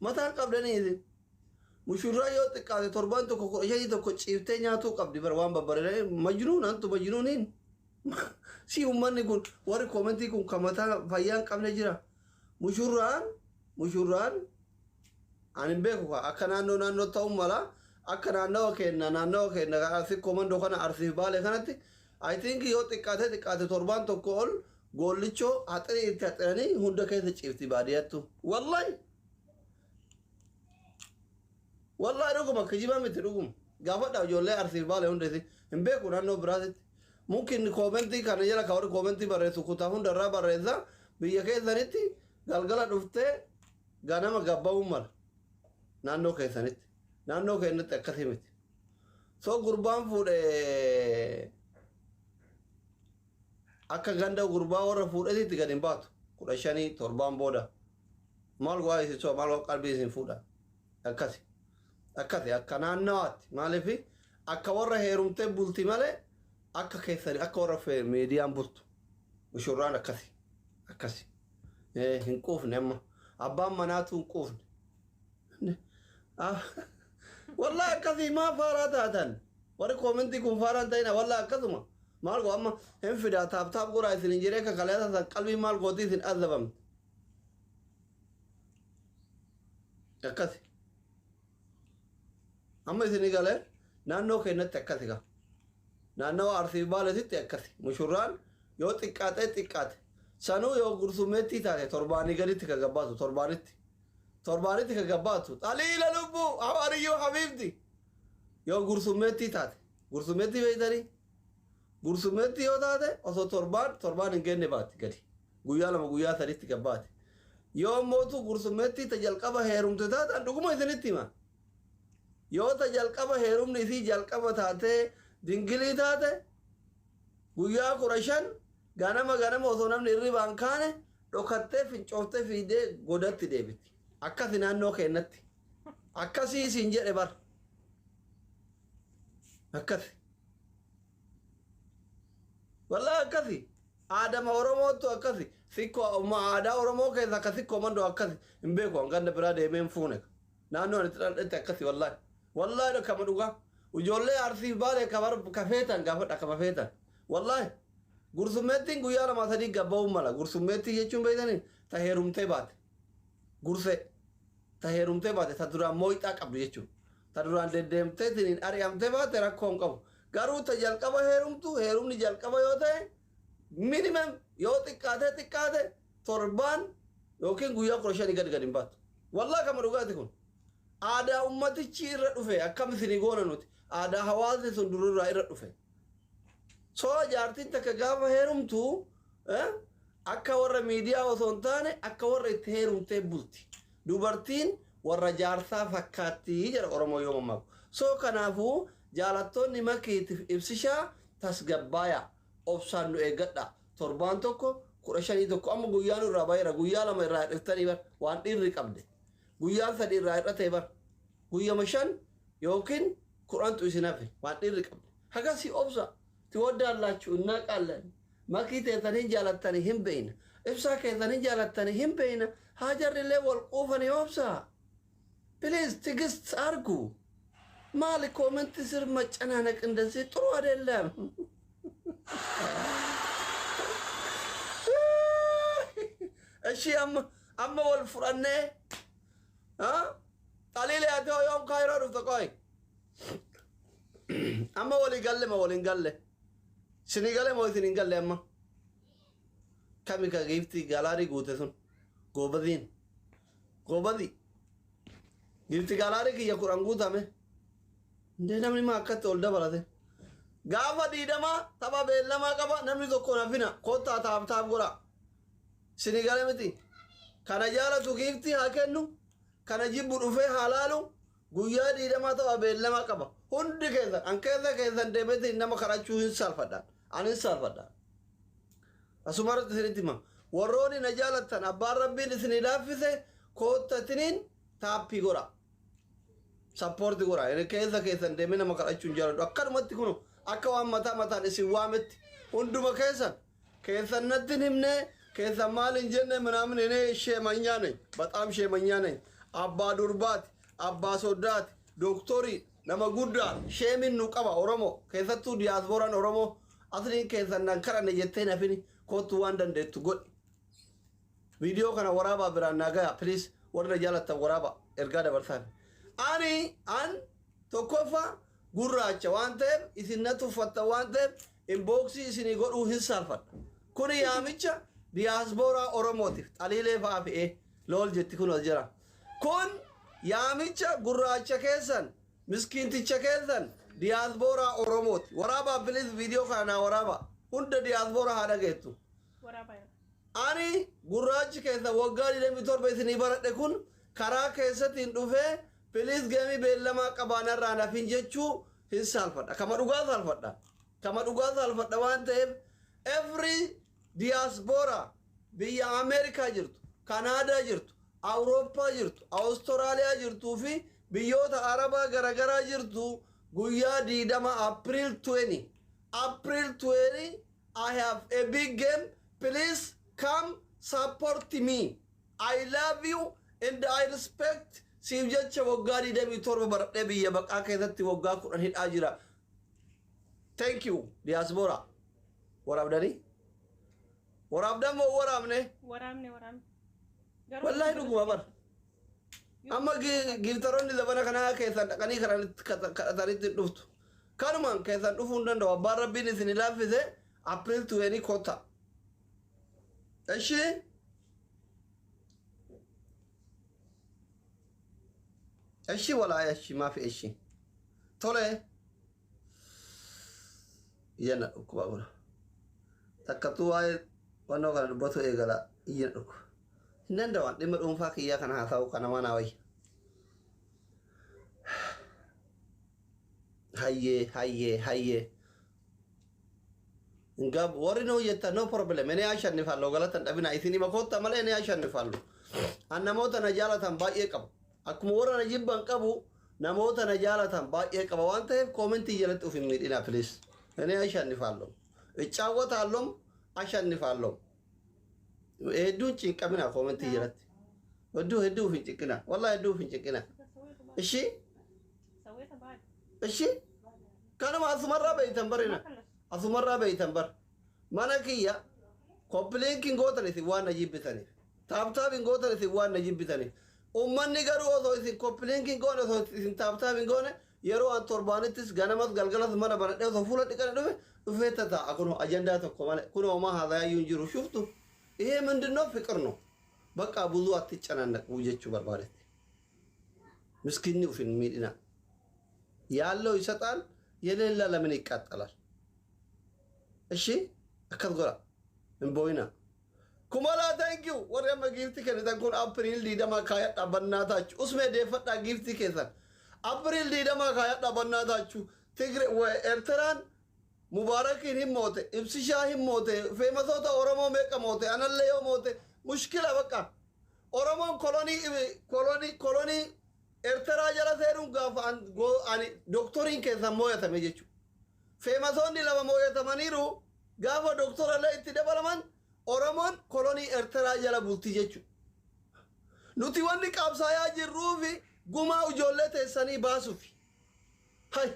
Mataan qabdanii isin. Mushurraa yoo xiqqaate torbaan tokko 15 tokko ciiftee nyaatuu qabdi bara waan babbareedaa majnuun antu majnuuniin. Si uummanni kun warri koomentii kun kan mataa fayyaa hin qabne jira. Mushurraan mushurraan ani hin beeku kaa akka naannoo naannoo ta'uu mala akka naannawa keenna naannawa keenna Arsii koomandoo kana Arsiif Baalee kanatti I think yoo xiqqaate xiqqaate torbaan tokko ol goollichoo haxirii itti haxiranii hunda keessa ciifti baadiyyaattu. Wallahi Wallahi dhuguma kijibaa miti dhuguma. Gaafadhaa ijoollee Arsiif Baalee hunda isin hin beeku naannoo biraatitti. Mungkin koomentii kana jala ka warri koomentii barreessu kutaa hunda irraa barreessa biyya keessanitti galgala dhuftee ganama gabba'uu mala. Naannoo keessanitti. Naannoo keenyatti akkasii miti. So gurbaan fuudhe akka ganda gurbaa warra fuudhetitti gad hin baatu. 15 torbaan booda. Maal go'aa isin soo maal qalbii isin fuudha. Akkasi. Akkasi akka naannawaatti maaliif akka warra heerumtee bulti malee akka keessanii akka warra miidiyaan bultu. Mushurraan akkasi. Akkasi. Hin quufne amma. Abbaan manaatu hin quufne. Wallahi akkasii maa faaraa taatan. Warri koomentii kun faaraa hin ta'ina wallahi akkasuma. Maal goo amma hin fidaa tap tap godhaa isin hin jedhee kakaleessa san qalbii maal gootii isin azabamte. Akkasi. Amma isin galee naannoo keenyatti akkasi gaa. Naannawa Arsii fi Baaleetitti akkasi. Mushurraan yoo xiqqaatee xiqqaate. Sanuu yoo gursumeettii taate torbaanii gaditti ka gabbaatu torbaanitti. Torbaanitti ka gabbaatu. Xaliila lubbuu hawaariyyuu habiibti. Yoo gursumeettii taate. Gursumeettii beektanii? Gursumeettii yoo taate osoo torbaan torbaan hin geenne baati gadi. Guyyaa lama guyyaa sadiitti gabbaati. Yoo mootu gursumeettii ta jalqaba heerumte taatan dhuguma isinitti hima. Yoo ta jalqaba heerumni isii jalqaba taatee dingilii taate guyyaa 15 ganama ganama osoo namni hirribaan kaane dhokattee fincooftee fiidee godatti deebiti. Akkasi naannoo keennatti. Akkasii isin jedhe bar. Akkasi. Wallahi akkasi. Aadama Oromoottu akkasi. Sikkoo aadaa Oromoo keessa akka sikkoo mandoo akkasi. Hin beeku hanganda biraa deemee hin fuune. Naannoo ani itti dhaladhetti akkasi wallahi. Wallahi kama dhugaa. Ijoollee Arsiif Baalee ka feetan gaafadha kama feetan. Wallahi. Gursummeettiin guyyaa lama sadii gabba'uu mala. Gursummeettii jechuun beektanii ta heerumtee baate. Gursee. Ta heerumtee baate ta duraan mooyxaa qabdu jechuudha. Ta duraan deddeemteetiin hin ari'amtee baate rakkoo hin qabu. Garuu ta jalqaba heerumtu heerumni jalqaba yoo ta'e minimum yoo xiqqaatee xiqqaate torbaan yookiin guyyaa 15 gad gad hin baatu. Wallahi kama dhugaati kun. Aadaa ummatichi irra dhufe akkam isinii goona nuti. Aadaa hawaasni sun dururraa irra dhufe. So jaartiin takka gaafa heerumtu akka warra miidiyaa osoo hin taane akka warra itti heerumtee bulti. Dubartiin warra jaarsaa fakkaatti jedha Oromoo yoo mammaaku. So kanaafuu jaalattoonni Makiitiif Ibsishaa tasgabbaayaa. Obsaan nu eeggadhaa. Torbaan tokko 15 tokko amma guyyaa nurraa baheera guyyaa lama irraa hir'iftanii bar waan dhiirri qabde. Guyyaan sadi irraa hir'atee bar. Guyyama 5 yookiin 10tu isin hafe waan dhiirri qabde. Hagasii obsa. Tiwoddaallaachuu innaaqaallan. Makii teessan hin jaalattani hin beeyna. Ibsaa keessan hin jaalattani hin beeyna. Haa jarrillee wal quufanii obsaa. Please tigist argu. Maali comment ስር መጨናነቅ እንደዚህ ጥሩ አይደለም። እሺ amma amma wal fudhannee xaliilee ati hoo yoom kaayiroo dhufta qoy amma walii galle ma waliin galle isinii gale moo isin hin galle amma kami ka giiftii galaarii guute sun goobaziin goobazii giifti galaarii kiyya 10 guutame indee namni maa akkatti ol dabalate gaafa diidamaa tapha beellamaa qaba namni tokko nafina kottaa tap tap godha isinii gale miti kana jaalatu giiftii haa kennu kana jibbu dhufee haa laalu guyyaa diidamaa tapha beellama qaba hundi keessan an keessa keessan deemeetiin nama kadhachuu hin saalfadhaan an hin saalfadhaan asuma irratti isinitti hima warroonni na jaalattan abbaan rabbiin isinii laaffise koottatiniin taappii godha sappoorti godha inni keessa keessan deemee nama kadhachuu hin jaaladhu akkanumatti kunu akka waan mataa mataan isin waametti hunduma keessan keessan natti hin himne keessan maal hin jenne ምናምን እኔ ሼመኛ ነኝ በጣም ሼመኛ ነኝ Abbaa durbaati, abbaa soddaati, dooktorii, nama guddaa sheemin nu qaba. Oromoo keessattuu diyaaspooraan Oromoo asliin keessan nan kadhanne jettee nafini kootu waan dandeettu godhi. Viidiyoo kana waraabaa biraan naa gaya, please. Warra jaalattan waraaba ergaa dabarsaa. Ani an tokkoffaa gurraacha waan ta'eef, isin na tuffatta waan ta'eef, inbox isinii godhuu hin saalfadha. Kuni yaamicha diyaaspooraa Oromootiif xaliilee fa'aa fe'ee lool jetti kun as jira. Kun yaamicha gurraacha keessan, miskiinticha keessan, diyaaspooraa Oromooti. Waraabaa, please, viidiyoo kana naa waraabaa. Hunda diyaaspooraa haa dhageettu. Waraabaa. Ani gurraachi keessa waggaa 27 isinii baradhe kun karaa keessattiin dhufee please game beellamaa qabaanarraa nafin jechuu hin saalfadha. Kama dhugaa saalfadha. Kama dhugaa saalfadha waan ta'eef, every diaspora biyya Ameerikaa jirtu, Kanaadaa jirtu, Awurooppaa jirtu, Awustiraaliyaa jirtuu fi biyyoota Arabaa garaagaraa jirtu, guyyaa 20, April 20, April 20, I have a big game. Please come support me. I love you and I respect. Siif jecha waggaa 27 baradhee biyya baqaa keessatti waggaa 10 hidhaa jira. Thank you, diaspora. Waraabdanii? Waraabdan moo waraabne? Waraabne, waraabne. Wallaahi dhuguma bara. Amma gifteroonni zabana kanaa keessan dhaqanii kadhatanitti dhuftu. Kanumaan keessan dhufuu hin danda'u. Abbaan Rabbiin isin laaffise, April 20 kota. እሺ? እሺ ወላ እሺ ማፊ እሺ tole iyya dhukkuba kun takkattuu waa'ee wannoo kana dubbatu eegala iyya dhukkuba hin danda'an. Dhimma dhuunfaa kiyyaa kana haasa'u kana mana wayya. Hayyee, hayyee, hayyee. Ngab warri noo jettan, no problem. እኔ አሸንፋለሁ galatan dhabina isin hima kotta malee እኔ አሸንፋለሁ. An namoota na jaalatan baay'ee qaba. Akkuma warra na jibban qabu, namoota na jaalatan baay'ee qaba waan ta'eef, comment jalatti uf hin miidhina, please. እኔ አሸንፋለሁ. እጫወታለሁም አሸንፋለሁ. Hedduun cinqamina comment jalatti. Hedduu hedduu uf hin cinqina. Wallahi hedduu uf hin cinqina. እሺ. سويتها بعد. እሺ, kanuma asumarraa beeytan barina. ما خلص. Asumarraa beeytan bar. Mana kiyya copy link hin gootan isin waan na jibbitaniif. Tap tap hin gootan isin waan na jibbitaniif. Ummanni garuu osoo isin copy link hin goone, osoo isin tap tap hin goone, yeroo an torbaanittis ganamas galgalas mana banadhee osoo fuula dhiqane dhufe dhufee tataa'a. Kunoo ajandaa tokko malee kunoo homaa haasayaayyuu hin jiru shuftu. ይሄ ምንድን ነው? ፍቅር ነው። በቃ ብዙ አትጨናነቁ jechuu barbaadetti. ምስኪኒ ufin miidhina. ያለው ይሰጣል፣ የሌለ ለምን ይቃጠላል? እሺ, akkas godha hin boo'ina. Kumalaa, thank you. Warri amma gift kennitan kun April 20 kaayadha bannaatachu. Usmee deeffadhaa gift keessan. April 20 kaayadha bannaatachu. Tigre Eertiraan Mubaarakiin hin moote, Ibsishaa hin moote, famousoota Oromoo meeqa moote, anallee yoo moote, mushkila bakka. Oromoon kolonii Eertiraa jala seenuun gaafa ani dooktoriin keessan mooyatame jechuudha. Famousoonni lama mooyatamaniiru. Gaafa dooktorallee itti dabalaman, Oromoon kolonii Eertiraa jala bulti jechuudha. Nuti wanni qabsaayaa jirruufi gumaa ijoollee teessanii baasuufi. Hay!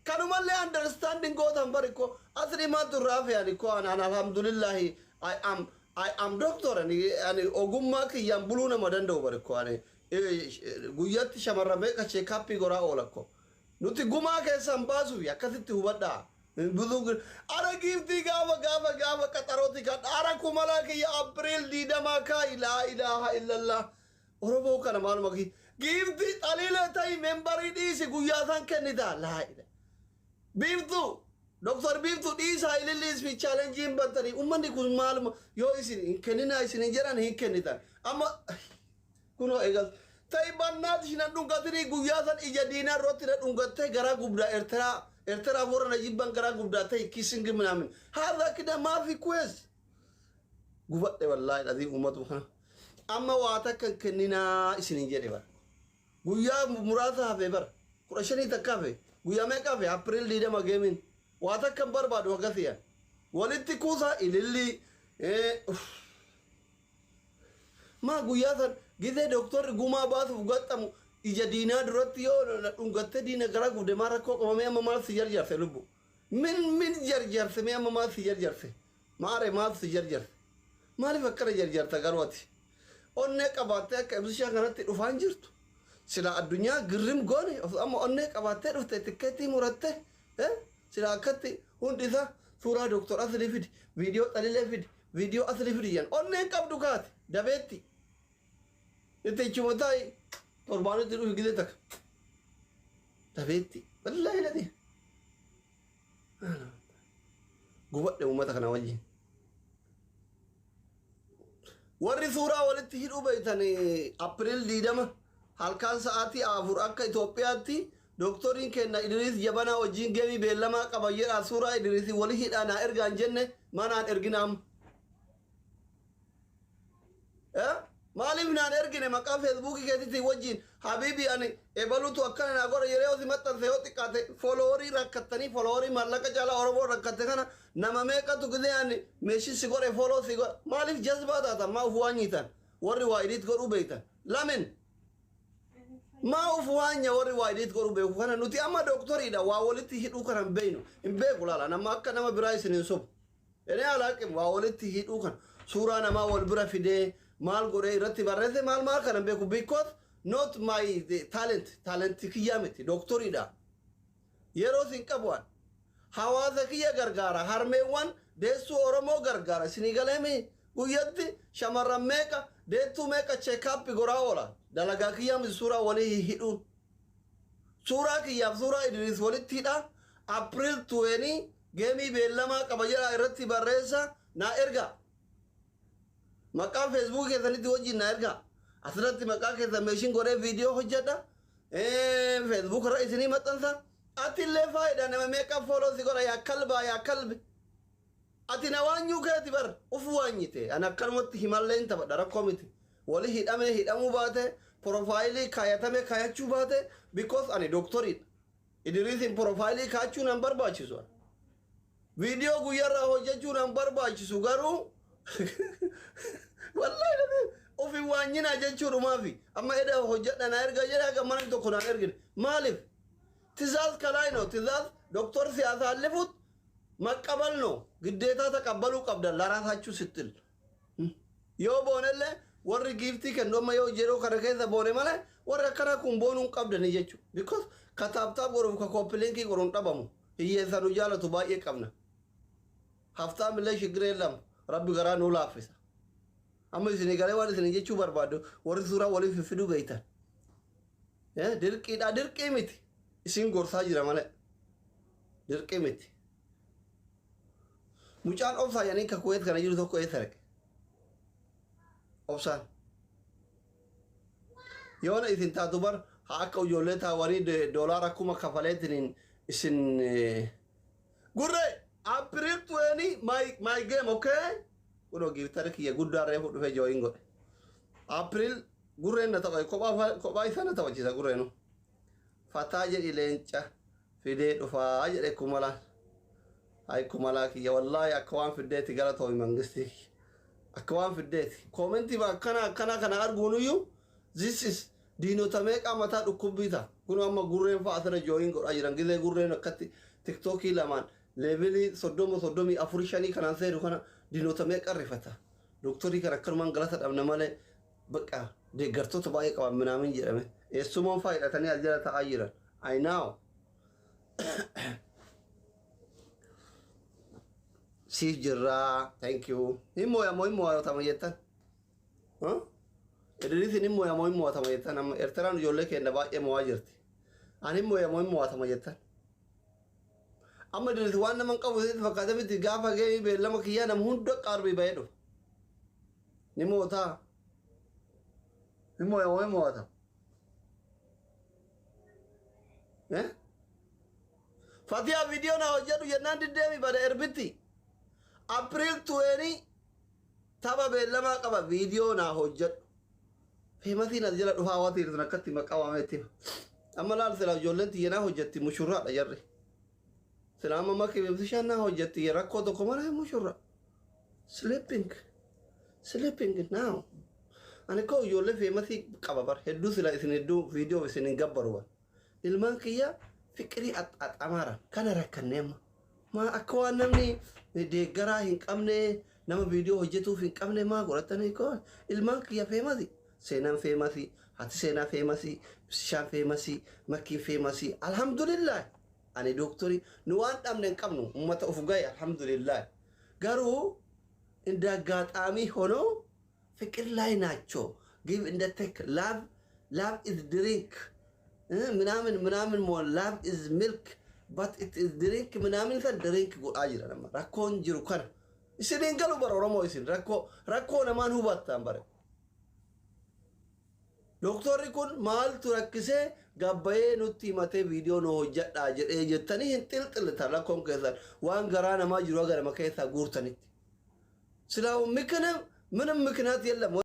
Kanumallee understanding gootan bari ko asli maaltu irraa fe'ani ko an alhamdulillahi, I am doctor. Ani ogummaa kiyyaan buluu nama danda'u bari ko ani guyyatti shamarran meeqa checkup goraa oola ko. Nuti gumaa keessan baasuufi akkasitti hubadhaa. Ara gift gaafa qaxarooti kan ara kumalaa kiyya April 20 kaayi. Laa ilaaha illallah. Oromoo kana maaluma gift xaliilee ta'i member dhiisi guyyaa san kennita laa ilaaha. Biiftuu, Doktor Biiftuu, dhiisaa ililliis fi challenge hin bantanii. Uummanni kun maaluma yoo isin hin kenninaa isin hin jedhan hin kennitan. Amma kunoo eegal. Ta'i bannaati shinan dhungatanii guyyaa san ija diinaa irratti na dhungattee garaa gubdaa Eertiraa Eertiraa warra na jibban garaa gubdaa ta'e kissing ምናምን هذا كده ما في كويس. Gubadhe wallaahi dhadii uummatu kana. Amma waa takka hin kenninaa isin hin jedhe bara. Guyyaa muraasa hafe bara. 15 takka hafe. Guyyaa meeqa hafe? April 20 gameiin. Waa takka hin barbaadu akkasii. Walitti kuusaa ilillii. Maa guyyaa san Gizee dooktorri gumaa baasuuf gaxxamu ija diinaa duratti yoo dhungattee diina garaa gubde maal rakkoo qabamee? Amma maal si jarjarse lubbu? Min jarjarse mee? Amma maal si jarjarse? Maare, maal si jarjarse? Maaliif akkana jarjarta garuu ati? Onnee qabaattee akka ibsishaa kanatti dhufaan jirtu. Sila addunyaa girrim goone amma onnee qabaattee dhufte, tikkeettii muratte, sila akkatti hundi isaa suuraa Dooktor Aslii fidi, viidiyoo xalilee fidi, viidiyoo Aslii fidi jedhan. Onneen qabdu kaate dabeetti. Itti ichuma taa'i, torbaanitti dhufi gizee takka. Dabeetti. Wallaahi lati. Gubadhe uummata kana wajjin. Warri suuraa walitti hidhuu beektan, April 20 halkan sa'aatii 4 akka Itoophiyaatti dooktoriin kenna Idriis Jabanaa wajjin geemii beellamaa qaba jedha, suuraa Idriisii wali hidhaa naa ergaan jenne manaan ergina amma. Maaliif naan ergine maqaa Feesbuukii keetiitiin wajjin? Habiibi, ani ebalutu akkana naa godha yeroo si maxxanse, yoo xiqqaate followerii rakkattanii, followerii maallaqa caalaa Oromoo rakkatte kana nama meeqatu gizee ani meeshii si godhe follow si godhe? Maaliif jazbaa taatan? Maa uf waanyitan? Warri waa edit godhuu beektan lamin maa uf waanya? Warri waa edit godhuu beeku kana, nuti amma dooktoriidha, waa walitti hidhuu kana hin beeknu, hin beeku. Laala, nama akka nama biraa isin hin sobu. Inni alaaqim waa walitti hidhuu kana, suuraa namaa wal bira fidee maal godhee irratti barreesse, maal maal kana hin beeku, because not my talent, talent kiyyaa miti, dooktoriidha. Yeroo isin qabu hawaasa kiyya gargaara, harmeewwan deessuu Oromoo gargaara. Isinii galeemi, guyyatti shamarran meeqa, deettuu meeqa checkup goraa oola. Dalagaa kiyyaa miti suuraa walii hidhuun. Suuraa kiyyaaf suuraa Idris walitti hidha. April 20 geemii beellamaa qaba jedha, irratti barreessa, naa erga. Maqaa Feesbuukii keessanitti wajjin naa erga. Asirratti maqaa keessan meeshiin godhee viidiyoo hojjedha. Feesbuuk irra isinii maxxansa. Ati illee faayidaa, nama meeqa follow si godha? Yaa kalbaa, yaa kalbi. Ati na waanyuu keeti bar uf waanyite. Ani akkanumatti himallee hin taphadha, rakkoo miti. Wali hidhamee hidhamuu baate, profileii kaayatame kaayachuu baate, because ani dooktoriidha. Idriisin profileii kaachuu nan barbaachisu. Viidiyoo guyyaarraa hojjechuu nan barbaachisu, garuu wallahi ofi waanyinaa jechuudhumaafi amma eda hojjedha na erga jedhe, akka mana tokko naan ergine maaliif? ትእዛዝ ከላይ ነው። ትእዛዝ ዶክተር ሲያሳልፉት መቀበል ነው ግዴታ፣ ተቀበሉ qabdan ለራሳችሁ ስትል። Yoo boonellee warri giiftii kennu amma yoo yeroo kana keessa boone malee warri akkana kun boonuu hin qabdani jechuudha. Because ka tap tap godhuuf ka copy linkii godhuun dhabamu, hiyyeessa nu jaalatu baay'ee qabna. Haftaam illee shiggiree የለም, rabbi garaa nuu laaffisa. Amma isinii galee waan isinii jechuu barbaadu, warri suuraa waliif fiffiduu beeytan. Dirqiidha, dirqii miti. Isin gorsaa jira malee. Dirqii miti. Mucaan obsaa jedhanii ka Kuweet kana jiru tokko eessa dhaqe? Obsaan. Yoona isin taatu bar haa akka ijoollee taawanii doolaara 1000 kafaleetiin isin gurree April 20 my game, okay? Kunoo giftara kiyya guddaa reefu dhufee join godhe. April gurreen na tapha, kophaa isaa na taphachiisa gurreenu. Fataa jedhi, leenca fidee dhufaa jedhe kumalaan. Ay kumalaa kiyya, wallaahi akka waan fiddeeti galatoomi mangistii kiyya. Akka waan fiddeeti. Commentii akkana akkana kana arguunuyyuu this is diinota meeqaa mataa dhukkubbii ta'a. Kun amma gurreen fa'a asirra join godhaa jiran, gizee gurreen akkatti Tiktookii lamaan levelii 30, 34, 5 kanaan seeru kana diinota meeqa rifata. Dooktorii kana akkanumaan galata dhabna malee bakka deeggartoota baay'ee qaban minaamin jedhame. Eessumaan fa'aa hidhatanii as jala ta'aa jiran. I know. Siif jirraa. Thank you. Hin moo'amoo hin moo'atama jettan? Idrisiin hin moo'amoo hin moo'atama jettan? Amma Eertiraan ijoollee keenya baay'ee moo'aa jirti. Ani hin moo'amoo hin moo'atama jettan? Amma Idris waan nama hin qabu sitti fakkaate miti, gaafa gahee beellama kiyyaa nama hunda qarbii bahee dhufa. Ni mootaa. Hin moo'amoo hin moo'atama? Eh? Fatiyaa, viidiyoo na hojjedhu jennaan diddeemi bada erbitti. April 20 tapha beellamaa qaba, viidiyoo naa hojjedhu. Feemasiin as jala dhufaa waan ta'eef akkatti maqaa waameetti. Amma laal, silaa ijoolleen tiyya naa hojjetti, mushurraadha jarri. Silaa amma makki beeksishaan naa hojjetti rakkoo tokko malee mushurra. Sleeping. Sleeping now. Ani koo ijoollee famous qaba bar, hedduu sila isin hedduu viidiyoo isin hin gabbaru bar. Ilmaan kiyya fiqirii axxamaara kana rakkannee amma. Maa akka waan namni deeggaraa hin qabne, nama viidiyoo hojjetuuf hin qabne maa godhatanii? Koo ilmaan kiyya famous, seenaan famous, hati seenaa famous, bishaan famous, makkiin famous. Alhamdulillah, ani dooktorii nu waan dhabne hin qabnu, ummata of gahe, alhamdulillah. Garuu እንደ አጋጣሚ ሆኖ ፍቅር ላይ ናቸው። Give and take, love, love is drink ምናምን ምናምን ሞን love is milk but it is drink ምናምን san drink godhaa jira. Nama rakkoon jiru kana isin hin galu bara. Oromoo isin rakkoo namaan hubattan bare. Dooktorri kun maaltu rakkisee gabbayee nutti himatee viidiyoo nu hojjedhaa jedhee jettanii hin xilxillitan. Rakkoon keessan waan garaa namaa jiru haga nama keessaa guurtanitti. Silaa ምንም ምክንያት የለም።